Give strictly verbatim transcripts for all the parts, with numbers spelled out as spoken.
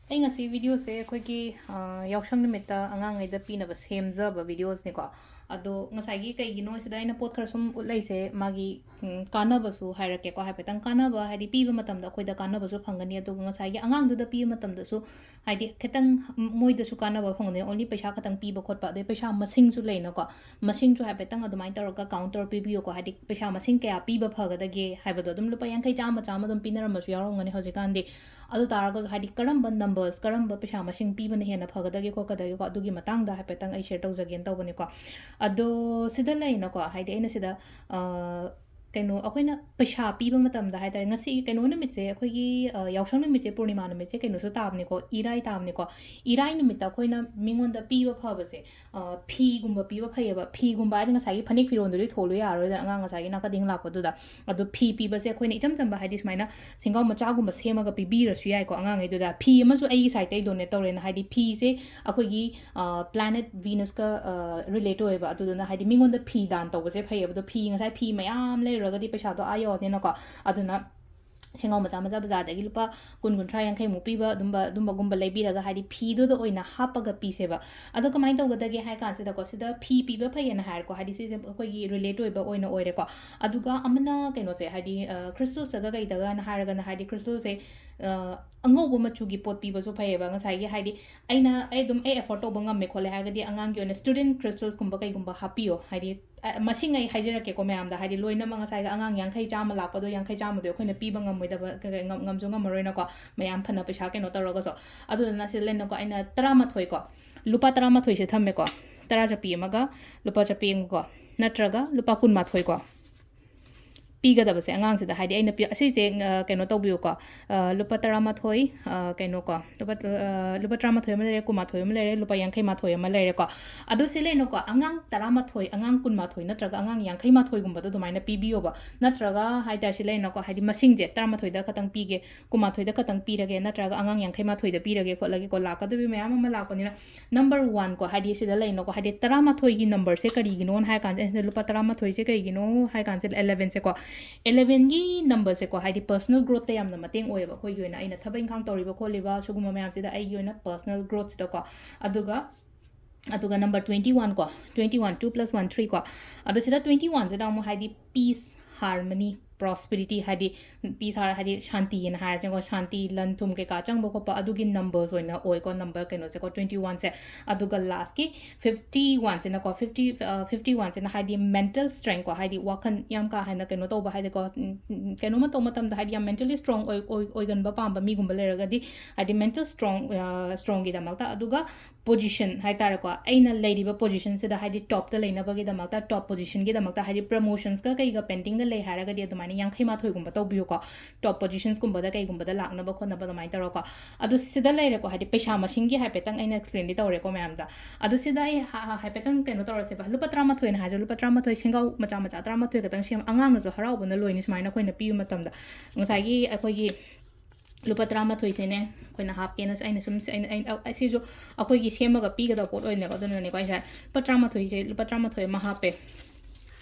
ꯑꯩ ꯉꯁꯤ ꯚꯤꯗꯤꯑꯣꯁꯦ ꯑꯩꯈꯣꯏꯒꯤ, ꯑ, ꯌꯥꯎꯁꯪ ꯅꯨꯃꯤꯠꯇ ꯑꯉꯥꯡꯉꯩꯗ ꯄꯤꯅꯕ ꯁꯦꯝꯖꯕ ꯚꯤꯗꯤꯑꯣꯁꯅꯤꯀꯣ꯫ ꯑꯗꯣ ꯉꯁꯥꯏꯒꯤ ꯀꯩꯒꯤꯅꯣ ꯁꯤꯗ ꯑꯩꯅ ꯄꯣꯠ ꯈꯔ ꯁꯨꯝ ꯎꯠꯂꯛꯏꯁꯦ, ꯃꯥꯒꯤ, ꯎꯝ, ꯀꯥꯟꯅꯕꯁꯨ ꯍꯥꯏꯔꯛꯀꯦꯀꯣ꯫ ꯍꯥꯏꯐꯦꯠꯇꯪ ꯀꯥꯟꯅꯕ ꯍꯥꯏꯗꯤ ꯄꯤꯕ ꯃꯇꯝꯗ ꯑꯩꯈꯣꯏꯗ ꯀꯥꯟꯅꯕꯁꯨ ꯐꯪꯒꯅꯤ, ꯑꯗꯨꯒ ꯉꯁꯥꯏꯒꯤ ꯑꯉꯥꯡꯗꯨꯗ ꯄꯤꯕ ꯃꯇꯝꯗꯁꯨ ꯍꯥꯏꯗꯤ ꯈꯤꯇꯪ ꯃꯣꯏꯗꯁꯨ ꯀꯥꯟꯅꯕ ꯐꯪꯒꯅꯤ꯫ Only ꯄꯩꯁꯥ ꯈꯛꯇꯪ ꯄꯤꯕ ꯈꯣꯠꯄ, ꯑꯗꯩ ꯄꯩꯁꯥ ꯃꯁꯤꯡꯁꯨ ꯂꯩꯅꯀꯣ, ꯃꯁꯤꯡꯁꯨ ꯍꯥꯏꯐꯦꯠꯇꯪ ꯑꯗꯨꯃꯥꯏꯅ ꯇꯧꯔꯒ count ꯇꯧꯔ ꯄꯤꯕꯤꯌꯨꯀꯣ꯫ ꯍꯥꯏꯗꯤ ꯄꯩꯁꯥ ꯃꯁꯤꯡ ꯀꯌꯥ ꯄꯤꯕ ꯐꯒꯗꯒꯦ ꯍꯥꯏꯕꯗꯣ ꯑꯗꯨꯝ ꯂꯨꯄꯥ ꯌꯥꯡꯈꯩ, ꯆꯥꯝꯃ, ꯆꯥꯝꯃ ꯑꯗꯨꯝ ꯄꯤꯅꯔꯝꯕꯁꯨ ꯌꯥꯎꯔꯝꯒꯅꯤ ꯍꯧꯖꯤꯛꯀꯥꯟꯗꯤ꯫ ꯑꯗꯨ ꯇꯥꯔꯒꯁꯨ ꯍꯥꯏꯗꯤ ꯀꯔꯝꯕ numbers, ꯀꯔꯝꯕ ꯄꯩꯁꯥ ꯃꯁꯤꯡ ꯄꯤꯕꯅ ꯍꯦꯟꯅ ꯐꯒꯗꯒꯦ ꯈꯣꯠꯀꯗꯒꯦꯀꯣ, ꯑꯗꯨꯒꯤ ꯃꯇꯥꯡꯗ ꯍꯥꯏꯐꯦꯠꯇꯪ ꯑꯩ share ꯇꯧꯖꯒꯦꯅ ꯇꯧꯕꯅꯤꯀꯣ꯫ ꯑꯗꯣ ꯁꯤꯗ ꯂꯩꯅꯀꯣ, ꯍꯥꯏꯗꯤ ꯑꯩꯅ ꯁꯤꯗ, ꯑ, ꯀꯩꯅꯣ, ꯑꯩꯈꯣꯏꯅ ꯄꯩꯁꯥ ꯄꯤꯕ ꯃꯇꯝꯗ ꯍꯥꯏ ꯇꯥꯔꯦ, ꯉꯁꯤ ꯀꯩꯅꯣ ꯅꯨꯃꯤꯠꯁꯦ, ꯑꯩꯈꯣꯏꯒꯤ, ꯑ, ꯌꯥꯎꯁꯪ ꯅꯨꯃꯤꯠꯁꯦ, ꯄꯨꯔꯅꯤꯃꯥ ꯅꯨꯃꯤꯠꯁꯦ ꯀꯩꯅꯣꯁꯨ ꯇꯥꯕꯅꯤꯀꯣ, ꯏꯔꯥꯏ ꯇꯥꯕꯅꯤꯀꯣ꯫ ꯏꯔꯥꯏ ꯅꯨꯃꯤꯠꯇ ꯑꯩꯈꯣꯏꯅ ꯃꯤꯉꯣꯟꯗ ꯄꯤꯕ ꯐꯕꯁꯦ, ꯑ, ꯐꯤꯒꯨꯝꯕ ꯄꯤꯕ ꯐꯩꯌꯦꯕ꯫ ꯐꯤꯒꯨꯝꯕ ꯍꯥꯏꯗꯤ ꯉꯁꯥꯏꯒꯤ ꯐꯅꯦꯛ ꯐꯤꯔꯣꯟꯗꯨꯗꯤ ꯊꯣꯜꯂꯨ ꯌꯥꯔꯣꯏꯗꯅ, ꯑꯉꯥꯡ ꯉꯁꯥꯏꯒꯤ ꯅꯥꯀꯗꯦꯡ ꯂꯥꯛꯄꯗꯨꯗ꯫ ꯑꯗꯣ ꯐꯤ ꯄꯤꯕꯁꯦ ꯑꯩꯈꯣꯏꯅ ꯏꯆꯝ ꯆꯝꯕ, ꯍꯥꯏꯗꯤ ꯁꯨꯃꯥꯏꯅ ꯁꯦꯡꯒꯥꯎ ꯃꯆꯥꯒꯨꯝꯕ ꯁꯦꯝꯃꯒ ꯄꯤꯕꯤꯔꯁꯨ ꯌꯥꯏꯀꯣ ꯑꯉꯥꯡꯈꯩꯗꯨꯗ꯫ ꯐꯤ ꯑꯃꯁꯨ ꯑꯩꯒꯤ ꯁꯥꯏꯠꯇꯩ donate ꯇꯧꯔꯦꯅ, ꯍꯥꯏꯗꯤ ꯐꯤꯁꯦ ꯑꯩꯈꯣꯏꯒꯤ, ꯑ, planet Venusꯀ, ꯑ, relate ꯑꯣꯏꯌꯦꯕ꯫ ꯑꯗꯨꯗꯨꯅ ꯍꯥꯏꯗꯤ ꯃꯤꯉꯣꯟꯗ ꯐꯤ ꯗꯥꯟ ꯇꯧꯕꯁꯦ ꯐꯩꯌꯦꯕ꯫ ꯑꯗꯣ ꯐꯤ, ꯉꯁꯥꯏ ꯐꯤ ꯃꯌꯥꯝ ꯂꯩꯔꯨꯔꯒꯗꯤ ꯄꯩꯁꯥꯗꯣ ꯑꯥ ꯌꯧꯔꯅꯤꯅꯀꯣ꯫ ꯑꯗꯨꯅ ꯁꯦꯡꯒꯥꯎ ꯃꯆꯥ ꯃꯆꯥ ꯕꯖꯥꯔꯗꯒꯤ ꯂꯨꯄꯥ ꯀꯨꯟ, ꯀꯨꯟꯊ꯭ꯔꯥ, ꯌꯥꯡꯈꯩꯃꯨꯛ ꯄꯤꯕ ꯑꯗꯨꯝꯕ, ꯑꯗꯨꯝꯕꯒꯨꯝꯕ ꯂꯩꯕꯤꯔꯒ, ꯍꯥꯏꯗꯤ ꯐꯤꯗꯨꯗ ꯑꯣꯏꯅ ꯍꯥꯞꯄꯒ ꯄꯤꯁꯦꯕ꯫ ꯑꯗꯣ ꯀꯃꯥꯏꯅ ꯇꯧꯒꯗꯒꯦ ꯍꯥꯏ ꯀꯥꯟꯁꯤꯗꯀꯣ, ꯁꯤꯗ ꯐꯤ ꯄꯤꯕ ꯐꯩꯌꯦꯅ ꯍꯥꯏꯔꯦꯀꯣ, ꯍꯥꯏꯗꯤ ꯁꯤꯁꯦ ꯑꯩꯈꯣꯏꯒꯤ relate ꯑꯣꯏꯕ ꯑꯣꯏꯅ ꯑꯣꯏꯔꯦꯀꯣ꯫ ꯑꯗꯨꯒ ꯑꯃꯅ ꯀꯩꯅꯣꯁꯦ, ꯍꯥꯏꯗꯤ, ꯑ, crystalꯁꯇꯒ ꯀꯩꯗꯒꯅ ꯍꯥꯏꯔꯒꯅ, ꯍꯥꯏꯗꯤ crystalꯁꯦ, ꯑ, ꯑꯉꯧꯕ ꯃꯆꯨꯒꯤ ꯄꯣꯠ ꯄꯤꯕꯁꯨ ꯐꯩꯌꯦꯕ꯫ ꯉꯁꯥꯏꯒꯤ ꯍꯥꯏꯗꯤ ꯑꯩꯅ, ꯑꯩ ꯑꯗꯨꯝ ꯑꯩ afford ꯇꯧꯕ ꯉꯝꯃꯦ ꯈꯣꯠꯂꯦ ꯍꯥꯏꯔꯒꯗꯤ, ꯑꯉꯥꯡꯒꯤ ꯑꯣꯏꯅ student crystalꯁꯀꯨꯝꯕ ꯀꯩꯒꯨꯝꯕ ꯍꯥꯞꯄꯤꯌꯣ꯫ ꯍꯥꯏꯗꯤ, ꯑ, ꯃꯁꯤꯡ ꯑꯩ ꯍꯥꯏꯖꯔꯛꯀꯦꯀꯣ ꯃꯌꯥꯝꯗ, ꯍꯥꯏꯗꯤ ꯂꯣꯏꯅꯃꯛ ꯉꯁꯥꯏꯒꯤ ꯑꯉꯥꯡ ꯌꯥꯡꯈꯩ, ꯆꯥꯝꯃ ꯂꯥꯛꯄꯗꯣ, ꯌꯥꯡꯈꯩ, ꯆꯥꯝꯃꯗꯣ ꯑꯩꯈꯣꯏꯅ ꯄꯤꯕ ꯉꯝꯃꯣꯏꯗꯕ, ꯀ-, ꯀ-, ꯉꯝ-, ꯉꯝꯁꯨ ꯉꯝꯃꯔꯣꯏꯅꯀꯣ, ꯃꯌꯥꯝ ꯐꯅ ꯄꯩꯁꯥ ꯀꯩꯅꯣ ꯇꯧꯔꯒꯁꯨ꯫ ꯑꯗꯨꯗꯨꯅ ꯁꯤꯗ ꯂꯩꯅꯀꯣ, ꯑꯩꯅ ꯇꯔꯥꯃꯥꯊꯣꯏ ꯀꯣ, ꯂꯨꯄꯥ ꯇꯔꯥꯃꯥꯊꯣꯏꯁꯦ ꯊꯝꯃꯦꯀꯣ, ꯇꯔꯥ ꯆꯠꯄꯤ ꯑꯃꯒ ꯂꯨꯄꯥ ꯆꯠꯄꯤ ꯑꯃꯒꯀꯣ, ꯅꯠꯇ꯭ꯔꯒ ꯂꯨꯄꯥ ꯀꯨꯟꯃꯥꯊꯣꯏ ꯀꯣ, ꯄꯤꯒꯗꯕꯁꯦ ꯑꯉꯥꯡꯁꯤꯗ, ꯍꯥꯏꯗꯤ ꯑꯩꯅ ꯄꯤ-, ꯑꯁꯤꯁꯦ, ꯑ, ꯀꯩꯅꯣ ꯇꯧꯕꯤꯌꯨꯀꯣ, ꯑ, ꯂꯨꯄꯥ ꯇꯔꯥꯃꯥꯊꯣꯏ, ꯑ, ꯀꯩꯅꯣꯀꯣ, ꯂꯨꯄꯥ, ꯑ, ꯂꯨꯄꯥ ꯇꯔꯥꯃꯥꯊꯣꯏ ꯑꯃ ꯂꯩꯔꯦ, ꯀꯨꯟꯃꯥꯊꯣꯏ ꯑꯃ ꯂꯩꯔꯦ, ꯂꯨꯄꯥ ꯌꯥꯡꯈꯩ ꯃꯥꯊꯣꯏ ꯑꯃ ꯂꯩꯔꯦꯀꯣ꯫ ꯑꯗꯣ ꯁꯤ ꯂꯩꯅꯀꯣ, ꯑꯉꯥꯡ ꯇꯔꯥꯃꯥꯊꯣꯏ, ꯑꯉꯥꯡ ꯀꯨꯟꯃꯥꯊꯣꯏ ꯅꯠꯇ꯭ꯔꯒ ꯑꯉꯥꯡ ꯌꯥꯡꯈꯩ ꯃꯥꯊꯣꯏꯒꯨꯝꯕꯗꯣ ꯑꯗꯨꯃꯥꯏꯅ ꯄꯤꯕꯤꯌꯣꯕ꯫ ꯅꯠꯇ꯭ꯔꯒ ꯍꯥꯏ ꯇꯥꯔꯦ, ꯁꯤ ꯂꯩꯅꯀꯣ, ꯍꯥꯏꯗꯤ ꯃꯁꯤꯡꯁꯦ ꯇꯔꯥꯃꯥꯊꯣꯏꯗ ꯈꯛꯇꯪ ꯄꯤꯒꯦ, ꯀꯨꯟꯃꯥꯊꯣꯏꯗ ꯈꯛꯇꯪ ꯄꯤꯔꯒꯦ, ꯅꯠꯇ꯭ꯔꯒ ꯑꯉꯥꯡ ꯌꯥꯡꯈꯩ ꯃꯥꯊꯣꯏꯗ ꯄꯤꯔꯒꯦ ꯈꯣꯠꯂꯒꯦꯀꯣ, ꯂꯥꯛꯀꯗꯕ ꯃꯌꯥꯝ ꯑꯃ ꯂꯥꯛꯄꯅꯤꯅ꯫ Number one ꯀꯣ, ꯍꯥꯏꯗꯤ ꯁꯤꯗ ꯂꯩꯅꯀꯣ, ꯍꯥꯏꯗꯤ ꯇꯔꯥꯃꯥꯊꯣꯏꯒꯤ numberꯁꯦ ꯀꯔꯤꯒꯤꯅꯣꯅ ꯍꯥꯏ ꯀꯥꯟꯁꯤꯗ, ꯂꯨꯄꯥ ꯇꯔꯥꯃꯥꯊꯣꯏꯁꯦ ꯀꯩꯒꯤꯅꯣ ꯍꯥꯏ ꯀꯥꯟꯁꯤꯗ, elevenꯁꯦꯀꯣ, ꯑꯦꯂꯦꯚꯦꯟꯒꯤ ꯅꯝꯕꯔꯁꯦꯀꯣ, ꯍꯥꯏꯗꯤ ꯄꯔꯁꯅꯦꯜ ꯒ꯭ꯔꯣꯠꯇ ꯌꯥꯝꯅ ꯃꯇꯦꯡ ꯑꯣꯏꯌꯦꯕ, ꯑꯩꯈꯣꯏꯒꯤ ꯑꯣꯏꯅ ꯑꯩꯅ ꯊꯕꯛ ꯏꯪꯈꯥꯡ ꯇꯧꯔꯤꯕ ꯈꯣꯠꯂꯤꯕ ꯁꯤꯒꯨꯝꯕ ꯃꯌꯥꯝꯁꯤꯗ, ꯑꯩꯒꯤ ꯑꯣꯏꯅ ꯄꯔꯁꯅꯦꯜ ꯒ꯭ꯔꯣꯠꯁꯤꯗꯀꯣ꯫ ꯑꯗꯨꯒ ꯑꯗꯨꯒ ꯅꯝꯕꯔ ꯇ꯭ꯋꯦꯟꯇꯤ ꯋꯥꯟ ꯀꯣ, twenty one, two plus one, three ꯀꯣ꯫ ꯑꯗꯣ ꯁꯤꯗ ꯇ꯭ꯋꯦꯟꯇꯤ ꯋꯥꯟꯁꯤꯗ ꯑꯃꯨꯛ ꯍꯥꯏꯗꯤ ꯄꯤꯁ, ꯍꯥꯔꯃꯅꯤ, ꯄ꯭ꯔꯣꯁꯄꯤꯔꯤꯇꯤ, ꯍꯥꯏꯗꯤ ꯄꯤꯁ ꯍꯥꯏꯔ ꯍꯥꯏꯗꯤ ꯁꯥꯟꯇꯤꯅ ꯍꯥꯏꯔꯁꯦꯀꯣ, ꯁꯥꯟꯇꯤ, ꯂꯟ ꯊꯨꯝ ꯀꯩꯀꯥ ꯆꯪꯕ ꯈꯣꯠꯄ, ꯑꯗꯨꯒꯤ ꯅꯝꯕꯔꯁ ꯑꯣꯏꯅ ꯑꯣꯏꯀꯣ, ꯅꯝꯕꯔ ꯀꯩꯅꯣꯁꯦꯀꯣ, ꯇ꯭ꯋꯦꯟꯇꯤ ꯋꯥꯟꯁꯦ꯫ ꯑꯗꯨꯒ ꯂꯥꯁꯀꯤ ꯐꯤꯐꯇꯤ ꯋꯥꯟꯁꯤꯅꯀꯣ, ꯐꯤꯐꯇꯤ, ꯑ, ꯐꯤꯐꯇꯤ ꯋꯥꯟꯁꯤꯅ ꯍꯥꯏꯗꯤ ꯃꯦꯟꯇꯦꯜ ꯁ꯭ꯇꯔꯦꯡꯀꯣ, ꯍꯥꯏꯗꯤ ꯋꯥꯈꯜ ꯌꯥꯝ ꯀꯥ ꯍꯦꯟꯅ ꯀꯩꯅꯣ ꯇꯧꯕ ꯍꯥꯏꯗꯤꯀꯣ, ꯎꯝ, ꯎꯝ, ꯀꯩꯅꯣꯝꯃ ꯇꯧꯕ ꯃꯇꯝꯗ ꯍꯥꯏꯗꯤ ꯌꯥꯝ ꯃꯦꯟꯇꯦꯜꯂꯤ ꯁ꯭ꯇꯔꯣꯡ ꯑꯣꯏ-, ꯑꯣꯏ-, ꯑꯣꯏꯒꯟꯕ ꯄꯥꯝꯕ ꯃꯤꯒꯨꯝꯕ ꯂꯩꯔꯒꯗꯤ, ꯍꯥꯏꯗꯤ ꯃꯦꯟꯇꯦꯜ ꯁ꯭ꯇꯔꯣꯡ, ꯑ, ꯁ꯭ꯇꯔꯣꯡꯒꯤꯗꯃꯛꯇ꯫ ꯑꯗꯨꯒ ꯄꯣꯖꯤꯁꯟ ꯍꯥꯏ ꯇꯥꯔꯦꯀꯣ, ꯑꯩꯅ ꯂꯩꯔꯤꯕ ꯄꯣꯖꯤꯁꯟꯁꯤꯗ ꯍꯥꯏꯗꯤ ꯇꯣꯞꯇ ꯂꯩꯅꯕꯒꯤꯗꯃꯛꯇ, ꯇꯣꯞ ꯄꯣꯖꯤꯁꯟꯒꯤꯗꯃꯛꯇ ꯍꯥꯏꯗꯤ ꯄ꯭ꯔꯃꯣꯁꯟꯁꯀ ꯀꯩꯒ ꯄꯦꯟꯗꯤꯡꯒ ꯂꯩ ꯍꯥꯏꯔꯒꯗꯤ ꯑꯗꯨꯃꯥꯏꯅ ꯌꯥꯡꯈꯩ ꯃꯥꯊꯣꯏꯒꯨꯝꯕ ꯇꯧꯕꯤꯌꯨꯀꯣ, ꯇꯣꯞ ꯄꯣꯖꯤꯁꯟꯁꯀꯨꯝꯕꯗ ꯀꯩꯒꯨꯝꯕꯗ ꯂꯥꯛꯅꯕ ꯈꯣꯠꯅꯕ ꯑꯗꯨꯃꯥꯏꯅ ꯇꯧꯔꯒꯀꯣ꯫ ꯑꯗꯨ ꯁꯤꯗ ꯂꯩꯔꯦꯀꯣ, ꯍꯥꯏꯗꯤ ꯄꯩꯁꯥ ꯃꯁꯤꯡꯒꯤ ꯍꯥꯏꯐꯦꯠꯇꯪ ꯑꯩꯅ ꯑꯦꯛꯁꯄ꯭ꯂꯦꯟꯗꯤ ꯇꯧꯔꯦꯀꯣ ꯃꯌꯥꯝꯗ꯫ ꯑꯗꯨ ꯁꯤꯗ ꯑꯩ ꯍꯥ-, ꯍꯥ-, ꯍꯥꯏꯐꯦꯠꯇꯪ ꯀꯩꯅꯣ ꯇꯧꯔꯁꯦꯕ, ꯂꯨꯄꯥ ꯇꯔꯥꯃꯥꯊꯣꯏꯅ ꯍꯥꯏꯔꯁꯨ, ꯂꯨꯄꯥ ꯇꯔꯥꯃꯥꯊꯣꯏ ꯁꯦꯡꯒꯥꯎ ꯃꯆꯥ ꯃꯆꯥ ꯇꯔꯥꯃꯥꯊꯣꯏ ꯈꯛꯇꯪ ꯁꯦꯝ, ꯑꯉꯥꯡꯅꯁꯨ ꯍꯔꯥꯎꯕꯅ ꯂꯣꯏꯅꯤ ꯁꯨꯃꯥꯏꯅ ꯑꯩꯈꯣꯏꯅ ꯄꯤꯕ ꯃꯇꯝꯗ꯫ ꯉꯁꯥꯏꯒꯤ ꯑꯩꯈꯣꯏꯒꯤ ꯂꯨꯄꯥ ꯇꯔꯥꯃꯥꯊꯣꯏꯁꯤꯅꯦ ꯑꯩꯈꯣꯏꯅ ꯍꯥꯞꯀꯦꯅ ꯑꯩꯅ ꯁꯨꯝ, ꯑꯩꯅ, ꯑꯩꯅ, ꯑ, ꯑꯁꯤꯁꯨ ꯑꯩꯈꯣꯏꯒꯤ ꯁꯦꯝꯃꯒ ꯄꯤꯒꯗꯕ ꯄꯣꯠ ꯑꯣꯏꯅꯀꯣ, ꯑꯗꯨꯅꯅꯦꯀꯣ ꯑꯩꯁꯦ ꯂꯨꯄꯥ ꯇꯔꯥꯃꯥꯊꯣꯏꯁꯦ, ꯂꯨꯄꯥ ꯇꯔꯥꯃꯥꯊꯣꯏ ꯑꯃ ꯍꯥꯞꯄꯦ꯫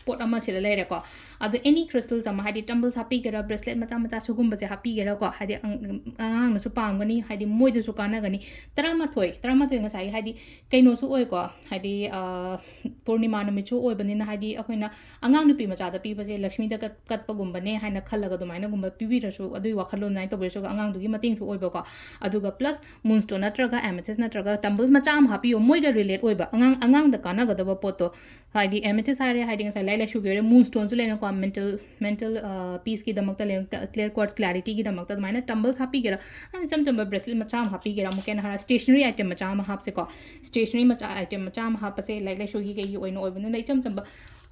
ꯄꯣꯠ ꯑꯃ ꯁꯤꯗ ꯂꯩꯔꯦꯀꯣ꯫ ꯑꯗꯣ ꯑꯦꯅꯤ ꯀ꯭ꯔꯤꯁꯇꯜꯁ ꯑꯃ, ꯍꯥꯏꯗꯤ ꯇꯝꯕꯜꯁ ꯍꯥꯞꯄꯤꯒꯦꯔꯥ, ꯕ꯭ꯔꯦꯁꯂꯦꯠ ꯃꯆꯥ ꯃꯆꯥ ꯁꯤꯒꯨꯝꯕꯁꯦ ꯍꯥꯞꯄꯤꯒꯦꯔꯥꯀꯣ, ꯍꯥꯏꯗꯤ ꯑꯪ-, ꯑꯉꯥꯡꯅꯁꯨ ꯄꯥꯝꯒꯅꯤ, ꯍꯥꯏꯗꯤ ꯃꯣꯏꯗꯁꯨ ꯀꯥꯟꯅꯒꯅꯤ꯫ ꯇꯔꯥꯃꯥꯊꯣꯏ, ꯇꯔꯥꯃꯥꯊꯣꯏ ꯉꯁꯥꯏꯒꯤ ꯍꯥꯏꯗꯤ ꯀꯩꯅꯣꯁꯨ ꯑꯣꯏꯀꯣ, ꯍꯥꯏꯗꯤ, ꯑ, ꯄꯨꯔꯅꯤꯃꯥ ꯅꯨꯃꯤꯠꯁꯨ ꯑꯣꯏꯕꯅꯤꯅ, ꯍꯥꯏꯗꯤ ꯑꯩꯈꯣꯏꯅ ꯑꯉꯥꯡ ꯅꯨꯄꯤ ꯃꯆꯥꯗ ꯄꯤꯕꯁꯦ ꯂꯛꯁꯃꯤꯗ ꯀꯠ-, ꯀꯠꯄꯒꯨꯝꯕꯅꯦ ꯍꯥꯏꯅ ꯈꯜꯂꯒ ꯑꯗꯨꯃꯥꯏꯅꯒꯨꯝꯕ ꯄꯤꯕꯤꯔꯁꯨ, ꯑꯗꯨꯒꯤ ꯋꯥꯈꯜꯂꯣꯟ ꯑꯗꯨꯃꯥꯏꯅ ꯇꯧꯕꯤꯔꯁꯨ ꯑꯉꯥꯡꯗꯨꯒꯤ ꯃꯇꯦꯡꯁꯨ ꯑꯣꯏꯕꯀꯣ꯫ ꯑꯗꯨꯒ ꯄ꯭ꯂꯁ ꯃꯨꯟꯁꯇꯣꯟ ꯅꯠꯇ꯭ꯔꯒ ꯑꯦꯃꯦꯊꯤꯁ ꯅꯠꯇ꯭ꯔꯒ ꯇꯝꯕꯜꯁ ꯃꯆꯥ ꯑꯃ ꯍꯥꯞꯄꯤꯌꯣ, ꯃꯣꯏꯒ ꯔꯤꯂꯦꯠ ꯑꯣꯏꯕ, ꯑꯉꯥꯡ, ꯑꯉꯥꯡꯗ ꯀꯥꯟꯅꯒꯗꯕ ꯄꯣꯠꯇꯣ꯫ ꯍꯥꯏꯗꯤ ꯑꯦꯃꯦꯊꯤꯁ ꯍꯥꯏꯔꯦ, ꯍꯥꯏꯗꯤ ꯉꯁꯥꯏ ꯂꯥꯏꯔꯤꯛ ꯂꯥꯏꯁꯨꯒꯤ ꯑꯣꯏꯔꯦ, ꯃꯨꯟꯁꯇꯣꯟꯁꯨ ꯂꯩꯅꯀꯣ, ꯃꯦꯟꯇꯦꯜ, ꯃꯦꯟꯇꯦꯜ, ꯑ, ꯄꯤꯁꯀꯤꯗꯃꯛꯇ ꯂꯩ, ꯀ꯭ꯂꯤꯌꯥꯔ ꯀ꯭ꯋꯥꯔꯠꯁ ꯀ꯭ꯂꯦꯔꯤꯇꯤꯒꯤꯗꯃꯛꯇ ꯑꯗꯨꯃꯥꯏꯅ ꯇꯝꯕꯜꯁ ꯍꯥꯞꯄꯤꯒꯦꯔꯥ, ꯑꯗꯨꯅ ꯏꯆꯝ ꯆꯝꯕ ꯕ꯭ꯔꯦꯁꯂꯦꯠ ꯃꯆꯥ ꯑꯃ ꯍꯥꯞꯄꯤꯒꯦꯔꯥ, ꯑꯃꯨꯛꯀ ꯍꯦꯟꯅ ꯍꯥꯏꯔ ꯁ꯭ꯇꯦꯁꯅꯔꯤ ꯑꯥꯏꯇꯦꯝ ꯃꯆꯥ ꯑꯃ ꯍꯥꯞꯁꯦꯀꯣ꯫ ꯁ꯭ꯇꯦꯁꯅꯔꯤ ꯃꯆꯥ, ꯑꯥꯏꯇꯦꯝ ꯃꯆꯥ ꯑꯃ ꯍꯥꯞꯄꯁꯦ, ꯂꯥꯏꯔꯤꯛ ꯂꯥꯏꯁꯨꯒꯤ ꯀꯩꯒꯤ ꯑꯣꯏꯅ ꯑꯣꯏꯕꯅꯤꯅ ꯏꯆꯝ ꯆꯝꯕ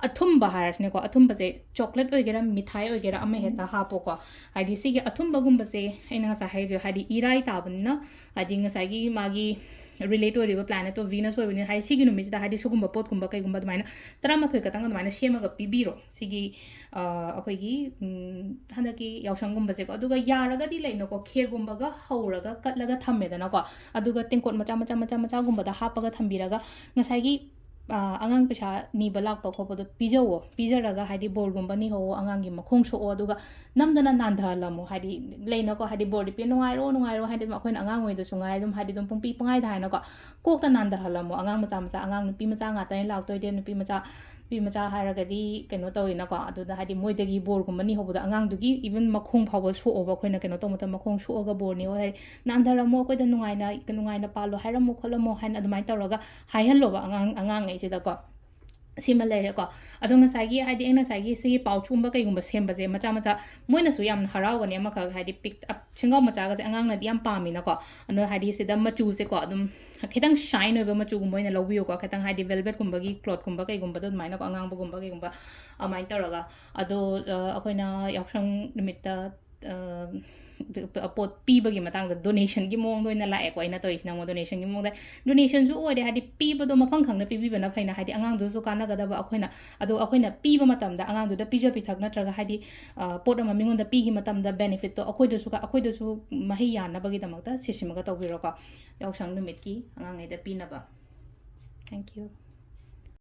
ꯑꯊꯨꯝꯕ ꯍꯥꯏꯔꯁꯤꯅꯦꯀꯣ, ꯑꯊꯨꯝꯕꯁꯦ ꯆꯣꯀ꯭ꯂꯦꯠ ꯑꯣꯏꯒꯦꯔꯥ, ꯃꯤꯊꯥꯏ ꯑꯣꯏꯒꯦꯔꯥ, ꯑꯃ ꯍꯦꯛꯇ ꯍꯥꯞꯄꯣꯀꯣ꯫ ꯍꯥꯏꯗꯤ ꯁꯤꯒꯤ ꯑꯊꯨꯝꯕꯒꯨꯝꯕꯁꯦ ꯑꯩꯅ ꯉꯁꯥꯏ ꯍꯥꯏꯖ-, ꯍꯥꯏꯗꯤ ꯏꯔꯥꯏ ꯇꯥꯕꯅꯤꯅ, ꯍꯥꯏꯗꯤ ꯉꯁꯥꯏꯒꯤ ꯃꯥꯒꯤ ꯔꯤꯂꯦꯠ ꯑꯣꯏꯔꯤꯕ ꯄ꯭ꯂꯥꯅꯦꯠꯇꯣ ꯚꯤꯅꯁ ꯑꯣꯏꯕꯅꯤꯅ, ꯍꯥꯏꯗꯤ ꯁꯤꯒꯤ ꯅꯨꯃꯤꯠꯁꯤꯗ ꯍꯥꯏꯗꯤ ꯁꯤꯒꯨꯝꯕ ꯄꯣꯠꯀꯨꯝꯕ ꯀꯩꯒꯨꯝꯕ ꯑꯗꯨꯃꯥꯏꯅ ꯇꯔꯥꯃꯥꯊꯣꯏ ꯈꯛꯇꯪ ꯑꯗꯨꯃꯥꯏꯅ ꯁꯦꯝꯃꯒ ꯄꯤꯕꯤꯔꯣ ꯁꯤꯒꯤ, ꯑ, ꯑꯩꯈꯣꯏꯒꯤ, ꯎꯝ, ꯍꯟꯗꯛꯀꯤ ꯌꯥꯎꯁꯪꯒꯨꯝꯕꯁꯦꯀꯣ꯫ ꯑꯗꯨꯒ ꯌꯥꯔꯒꯗꯤ ꯂꯩꯅꯀꯣ, ꯈꯦꯔꯒꯨꯝꯕꯒ ꯍꯧꯔꯒ ꯀꯠꯂꯒ ꯊꯝꯃꯦꯗꯅꯀꯣ, ꯑꯗꯨꯒ ꯇꯦꯡꯀꯣꯠ ꯃꯆꯥ ꯃꯆꯥ ꯃꯆꯥ ꯃꯆꯥꯒꯨꯝꯕꯗ ꯍꯥꯞꯄꯒ ꯊꯝꯕꯤꯔꯒ ꯉꯁꯥꯏꯒꯤ ꯑꯉꯥꯡ ꯄꯩꯁꯥ ꯅꯤꯕ ꯂꯥꯛꯄ ꯈꯣꯠꯄꯗꯣ ꯄꯤꯖꯧꯋꯣ꯫ ꯄꯤꯖꯔꯒ ꯍꯥꯏꯗꯤ ꯕꯣꯔꯒꯨꯝꯕ ꯅꯤꯍꯧꯋꯣ, ꯑꯉꯥꯡꯒꯤ ꯃꯈꯣꯡ ꯁꯣꯛꯑꯣ꯫ ꯑꯗꯨꯒ ꯅꯝꯗꯅ ꯅꯥꯟꯊꯍꯜꯂꯝꯃꯣ꯫ ꯍꯥꯏꯗꯤ ꯂꯩꯅꯀꯣ, ꯍꯥꯏꯗꯤ ꯕꯣꯔꯗꯤ ꯄꯤ, "ꯅꯨꯡꯉꯥꯏꯔꯣ, ꯅꯨꯡꯉꯥꯏꯔꯣ", ꯍꯥꯏꯗꯤ ꯑꯗꯨꯝ ꯑꯩꯈꯣꯏꯅ ꯑꯉꯥꯡ ꯑꯣꯏꯗꯁꯨ ꯉꯥꯏ ꯑꯗꯨꯝ ꯍꯥꯏꯗꯤ ꯑꯗꯨꯝ ꯄꯨꯡꯄꯤ ꯄꯨꯡꯍꯥꯏꯗ ꯍꯥꯏꯅꯀꯣ, ꯀꯣꯛꯇ ꯅꯥꯟꯊꯍꯜꯂꯝꯃꯣ꯫ ꯑꯉꯥꯡ ꯃꯆꯥ ꯃꯆꯥ, ꯑꯉꯥꯡ ꯅꯨꯄꯤ ꯃꯆꯥ ꯉꯥꯛꯇꯅꯤ ꯂꯥꯛꯇꯣꯏꯗꯤ, ꯅꯨꯄꯤ ꯃꯆꯥ ꯅꯨꯄꯤ ꯃꯆꯥ ꯍꯥꯏꯔꯒꯗꯤ ꯀꯩꯅꯣ ꯇꯧꯋꯤꯅꯀꯣ꯫ ꯑꯗꯨꯗ ꯍꯥꯏꯗꯤ ꯃꯣꯏꯗꯒꯤ ꯕꯣꯔꯒꯨꯝꯕ ꯅꯤꯍꯧꯕꯗ ꯑꯉꯥꯡꯗꯨꯒꯤ even ꯃꯈꯣꯡ ꯐꯥꯎꯕ ꯁꯣꯛꯑꯣꯕ꯫ ꯑꯩꯈꯣꯏꯅ ꯀꯩꯅꯣ ꯇꯧꯕ ꯃꯇꯝꯗ ꯃꯈꯣꯡ ꯁꯣꯛꯑꯒ ꯕꯣꯔ ꯅꯤꯍꯧ ꯍꯥꯏ, "ꯅꯥꯟꯊꯔꯝꯃꯣ, ꯑꯩꯈꯣꯏꯗ ꯅꯨꯡꯉꯥꯏꯅ ꯅꯨꯡꯉꯥꯏꯅ ꯄꯥꯜꯂꯣ ꯍꯥꯏꯔꯝꯃꯣ ꯈꯣꯠꯂꯝꯃꯣ" ꯍꯥꯏꯅ ꯑꯗꯨꯃꯥꯏꯅ ꯇꯧꯔꯒ ꯍꯥꯏꯍꯜꯂꯣꯕ ꯑꯉꯥꯡ ꯑꯉꯥꯡꯉꯩꯁꯤꯗꯀꯣ꯫ ꯁꯤꯃ ꯂꯩꯔꯦꯀꯣ꯫ ꯑꯗꯣ ꯉꯁꯥꯏꯒꯤ ꯍꯥꯏꯗꯤ ꯑꯩꯅ ꯉꯁꯥꯏꯒꯤ ꯁꯤꯒꯤ ꯄꯥꯎꯆꯀꯨꯝꯕ ꯀꯩꯒꯨꯝꯕ ꯁꯦꯝꯕꯁꯦ ꯃꯆꯥ ꯃꯆꯥ ꯃꯣꯏꯅꯁꯨ ꯌꯥꯝꯅ ꯍꯔꯥꯎꯒꯅꯤ꯫ ꯑꯃꯈꯛ ꯍꯥꯏꯗꯤ ꯄꯤꯛ ꯑꯞ ꯁꯦꯡꯒꯥꯎ ꯃꯆꯥꯒꯁꯦ ꯑꯉꯥꯡꯅꯗꯤ ꯌꯥꯝ ꯄꯥꯝꯃꯤꯅꯀꯣ꯫ ꯑꯗꯣ ꯍꯥꯏꯗꯤ ꯁꯤꯗ ꯃꯆꯨꯁꯦꯀꯣ ꯑꯗꯨꯝ ꯈꯤꯇꯪ ꯁꯥꯏꯟ ꯑꯣꯏꯕ ꯃꯆꯨꯒꯨꯝꯕ ꯑꯣꯏꯅ ꯂꯧꯕꯤꯌꯨꯀꯣ꯫ ꯈꯤꯇꯪ ꯍꯥꯏꯗꯤ ꯚꯦꯜꯚꯦꯠꯀꯨꯝꯕꯒꯤ ꯀ꯭ꯂꯣꯠꯀꯨꯝꯕ ꯀꯩꯒꯨꯝꯕꯗꯣ ꯑꯗꯨꯃꯥꯏꯅꯀꯣ, ꯑꯉꯥꯡꯕꯒꯨꯝꯕ ꯀꯩꯒꯨꯝꯕ ꯑꯗꯨꯃꯥꯏꯅ ꯇꯧꯔꯒ꯫ ꯑꯗꯣ ꯑ, ꯑꯩꯈꯣꯏꯅ ꯌꯥꯎꯁꯪ ꯅꯨꯃꯤꯠꯇ ꯑ, ꯄꯣꯠ ꯄꯤꯕꯒꯤ ꯃꯇꯥꯡꯗ ꯗꯣꯅꯦꯁꯟꯒꯤ ꯃꯑꯣꯡꯗ ꯑꯣꯏꯅ ꯂꯥꯛꯑꯦꯀꯣ꯫ ꯑꯩꯅ ꯇꯧꯔꯤꯁꯤꯅ ꯑꯃꯨꯛ ꯗꯣꯅꯦꯁꯟꯒꯤ ꯃꯑꯣꯡꯗ, ꯗꯣꯅꯦꯁꯟꯁꯨ ꯑꯣꯏꯔꯦ ꯍꯥꯏꯗꯤ ꯄꯤꯕꯗꯣ ꯃꯐꯝ ꯈꯪꯅ ꯄꯤꯕꯤꯕꯅ ꯐꯩꯅ, ꯍꯥꯏꯗꯤ ꯑꯉꯥꯡꯗꯨꯁꯨ ꯀꯥꯟꯅꯒꯗꯕ ꯑꯩꯈꯣꯏꯅ꯫ ꯑꯗꯣ ꯑꯩꯈꯣꯏꯅ ꯄꯤꯕ ꯃꯇꯝꯗ ꯑꯉꯥꯡꯗꯨꯗ ꯄꯤꯖ ꯄꯤꯊꯛ ꯅꯠꯇ꯭ꯔꯒ ꯍꯥꯏꯗꯤ ꯑ, ꯄꯣꯠ ꯑꯃ ꯃꯤꯉꯣꯟꯗ ꯄꯤꯈꯤ ꯃꯇꯝꯗ ꯕꯦꯅꯤꯐꯤꯠꯇꯣ ꯑꯩꯈꯣꯏꯗꯁꯨ ꯑꯩꯈꯣꯏꯗꯁꯨ ꯃꯍꯩ ꯌꯥꯟꯅꯕꯒꯤꯗꯃꯛꯇ ꯁꯤꯁꯤꯃꯒ ꯇꯧꯕꯤꯔꯣꯀꯣ꯫ ꯌꯥꯎꯁꯪ ꯅꯨꯃꯤꯠꯀꯤ ꯑꯉꯥꯡꯉꯩꯗ ꯄꯤꯅꯕ꯫ Thank you.